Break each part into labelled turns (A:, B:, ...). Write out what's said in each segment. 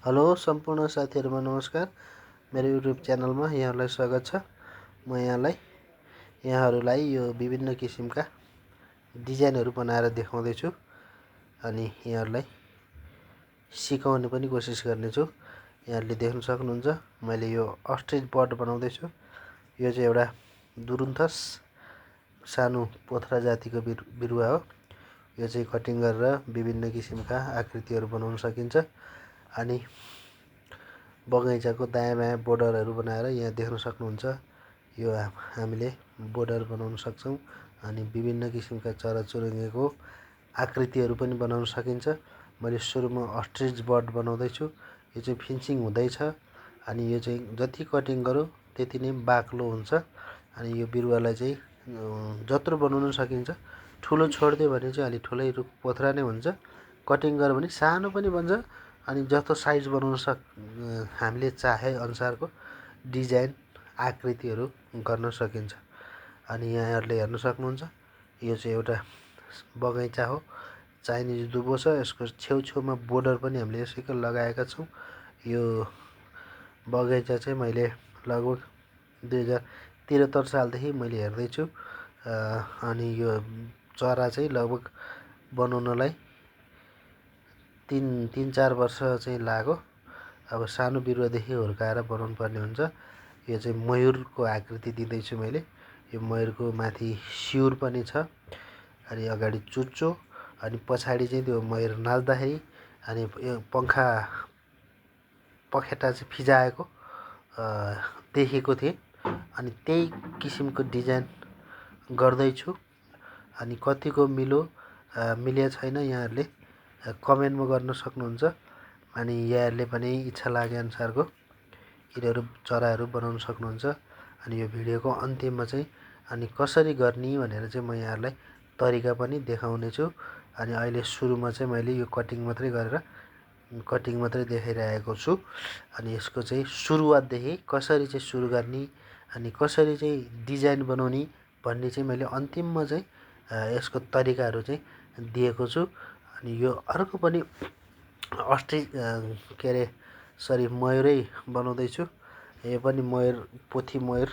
A: Hello सम्पूर्ण साथीहरुमा नमस्कार। मेरो युट्युब च्यानलमा यहाँहरुलाई स्वागत छ। म यहाँहरुलाई यो विभिन्न किसिमका डिजाइनहरु बनाएर देखाउँदै छु अनि यहाँहरुलाई सिकाउने पनि कोसिस गर्ने छु। यहाँहरुले देख्न सक्नुहुन्छ मैले यो अस्ट्रिच बर्ड बनाउँदै छु। यो चाहिँ एउटा दुरुन्थस सानो पोथ्रा जातिको बिरुवा हो। यो चाहिँ कटिङ गरेर विभिन्न किसिमका आकृतिहरु बनाउन सकिन्छ अनि बगैँचाको दायाँ बायाँ बोर्डरहरु बनाएर यहाँ देख्न सक्नुहुन्छ। यो हामीले बोर्डर बनाउन सक्छौं अनि विभिन्न किसिमका चराचुरुङ्गीको आकृतिहरु पनि बनाउन सकिन्छ। मैले सुरुमा अस्ट्रिच बर्ड बनाउँदै छु। यो चाहिँ फिन्चिङ हुँदैछ अनि यो चाहिँ जति कटिङ गरौँ त्यति नै बाक्लो हुन्छ अनि यो बिरुवालाई चाहिँ जत्रो बनाउन सकिन्छ। ठुलो छोड्दियो भने चाहिँ अलि ठुलै रुख पोथ्रा नै हुन्छ। कटिङ गर्यो भने सानो पनि बन्छ अनि जस्तो साइज बनाउन हामीले चाहे अनुसारको डिजाइन आकृतिहरु गर्न सकिन्छ। अनि यहाँहरुले हेर्न सक्नुहुन्छ यो चाहिँ एउटा बगैँचा हो। चाइनिज दुबो छ। यसको छेउछेउमा बोर्डर पनि हामीले यसैको लगाएका छौं। यो बगैँचा चाहिँ मैले लगभग 2073 सालदेखि मैले हेर्दै छु अनि यो चरा चाहिँ लगभग बनाउनलाई 3-4 वर्ष चाहिँ लाग्यो। अब सानो बिरुवादेखि हुर्काएर बनाउनु पर्ने हुन्छ। यो चाहिँ मयूरको आकृति दिँदैछु मैले। यो मयूरको माथि सिउर पनि छ अनि अगाडि चुच्चो अनि पछाडि चाहिँ त्यो मयूर नाच्दाखेरि अनि यो पखेटा चाहिँ फिजाएको देखेको थिएँ अनि त्यही किसिमको डिजाइन गर्दैछु अनि कतिको मिले छैन यहाँहरुले कमेन्टमा गर्न सक्नुहुन्छ अनि यहाँहरुले पनि इच्छा लागे अनुसारको यिनीहरु चराहरु बनाउन सक्नुहुन्छ। अनि यो भिडियोको अन्त्यमा चाहिँ अनि कसरी गर्ने भनेर चाहिँ म यहाँहरुलाई तरिका पनि देखाउने छु। अनि अहिले सुरुमा चाहिँ मैले यो कटिङ मात्रै देखाइरहेको छु अनि यसको चाहिँ सुरुवातदेखि कसरी चाहिँ सुरु गर्ने अनि कसरी चाहिँ डिजाइन बनाउने भन्ने चाहिँ मैले अन्तिममा चाहिँ यसको तरिकाहरु चाहिँ दिएको छु। अनि यो अर्को पनि मयूरै बनाउँदै छु। यो पनि पोथी मयूर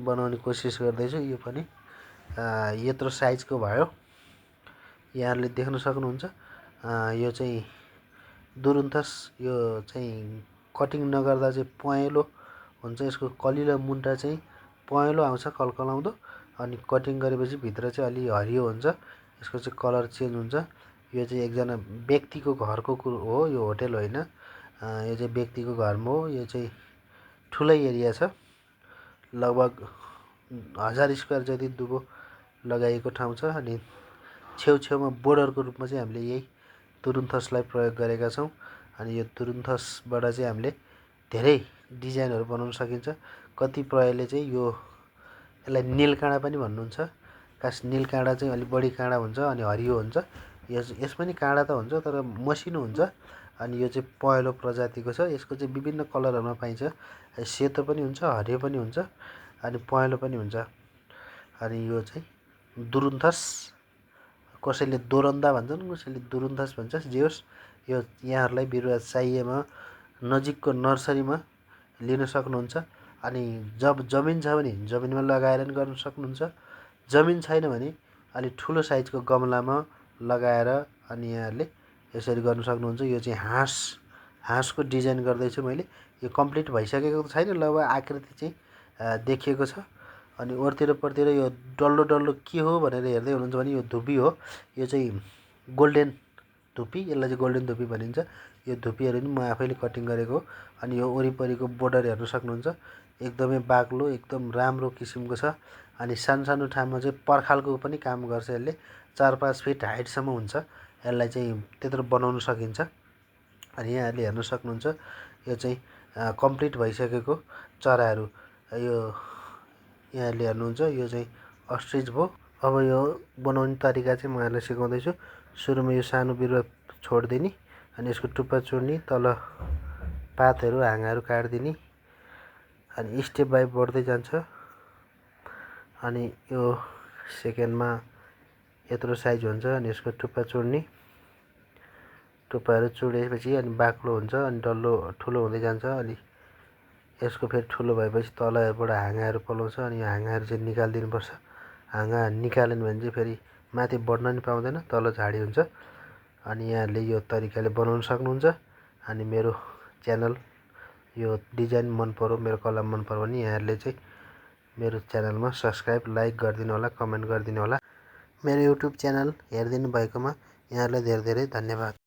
A: बनाउने कोसिस गर्दै छु। यो पनि यत्रो साइजको भयो। यहाँहरुले देख्न सक्नुहुन्छ। यो चाहिँ दुरुन्थस। यो चाहिँ कटिङ नगर्दा चाहिँ पहेँलो हुन्छ। यसको कलिलो मुन्टा चाहिँ पहेँलो आउँछ कलकलाउँदो अनि कटिङ गरेपछि भित्र चाहिँ अलि हरियो हुन्छ। यसको चाहिँ कलर चेन्ज हुन्छ। यो चाहिँ एकजना व्यक्तिको घरको हो। यो होटल होइन। यो चाहिँ व्यक्तिको घरमा हो। यो चाहिँ ठुलै एरिया छ। लगभग 1000 स्क्वायर जति दुबो लगाइएको ठाउँ छ अनि छेउछेउमा बोर्डरको रूपमा चाहिँ हामीले यही दुरुन्थसलाई प्रयोग गरेका छौं अनि यो दुरुन्थसबाट चाहिँ हामीले धेरै डिजाइनहरु बनाउन सकिन्छ। कतिपयले चाहिँ यसलाई नीलकाँडा पनि भन्नुहुन्छ। खास नीलकाँडा चाहिँ अलि बढी काँडा हुन्छ अनि हरियो हुन्छ। यस पनि काँडा त हुन्छ तर मसिनो हुन्छ अनि यो चाहिँ पहेँलो प्रजातिको छ। यसको चाहिँ विभिन्न कलरहरुमा पाइन्छ। सेतो पनि हुन्छ, हरियो पनि हुन्छ अनि पहेँलो पनि हुन्छ। अनि यो चाहिँ दुरुन्थस, कसैले दोरन्दा भन्छन्, कसैले दुरुन्थस भन्छ। जे होस् यो यहाँहरुलाई बिरुवा चाहिएमा नजिकको नर्सरीमा लिन सक्नुहुन्छ अनि जब जमिन छ भने जमिनमा लगाएर पनि गर्न सक्नुहुन्छ। जमिन छैन भने अलि ठुलो साइजको गमलामा लगाएर अनि यहाँहरुले यसरी गर्न सक्नुहुन्छ। यो चाहिँ हाँसको डिजाइन गर्दैछु मैले। यो कम्प्लिट भइसकेको त छैन। लगभग आकृति चाहिँ देखिएको छ अनि ओरतिर यो डल्लो के हो भनेर हेर्दै हुनुहुन्छ भने यो धुपी हो। यो चाहिँ गोल्डन धुपी। यसलाई चाहिँ गोल्डन धुपी भनिन्छ। यो धुपीहरु पनि म आफैले कटिङ गरेको हो अनि यो वरिपरिको बोर्डर हेर्न सक्नुहुन्छ। एकदमै बाक्लो, एकदम राम्रो किसिमको छ अनि सानो ठाउँमा चाहिँ पर्खालको पनि काम गर्छ यसले। 4-5 फिट हाइटसम्म हुन्छ। यसलाई चाहिँ त्यत्रो बनाउन सकिन्छ अनि यहाँहरुले हेर्न सक्नुहुन्छ। यो चाहिँ कम्प्लिट भइसकेको चराहरु। यो यहाँहरुले हेर्नुहुन्छ। यो चाहिँ अस्ट्रिच भयो। अब यो बनाउने तरिका चाहिँ म यहाँलाई सिकाउँदै छु। सुरुमा यो सानो बिरुवा छोड्दिने अनि यसको टुप्पा चुड्ने, तल पातहरु हाँगाहरु काट्दिने अनि स्टेप बाइ बढ्दै जान्छ अनि यो सेकेन्डमा यत्रो साइज हुन्छ अनि यसको टुप्पा टुप्पाहरू चुडेपछि अनि बाक्लो हुन्छ अनि डल्लो ठुलो हुँदै जान्छ अनि यसको फेरि ठुलो भएपछि तलबाट हाँगाहरू पलाउँछ अनि यो हाँगाहरू चाहिँ निकालिदिनुपर्छ। हाँगा निकालेन भने चाहिँ फेरि माथि बढ्न नि पाउँदैन, तल झाडी हुन्छ। अनि यहाँहरूले यो तरिकाले बनाउन सक्नुहुन्छ। अनि मेरो च्यानल यो डिजाइन मन पर्यो, मेरो कलम मन पर्यो भने यहाँहरूले चाहिँ मेरो च्यानलमा सब्सक्राइब, लाइक गरिदिनु होला, कमेन्ट गरिदिनु होला। मेरो युट्युब च्यानल हेरिदिनु भएकोमा यहाँहरूलाई धेरै धेरै धन्यवाद।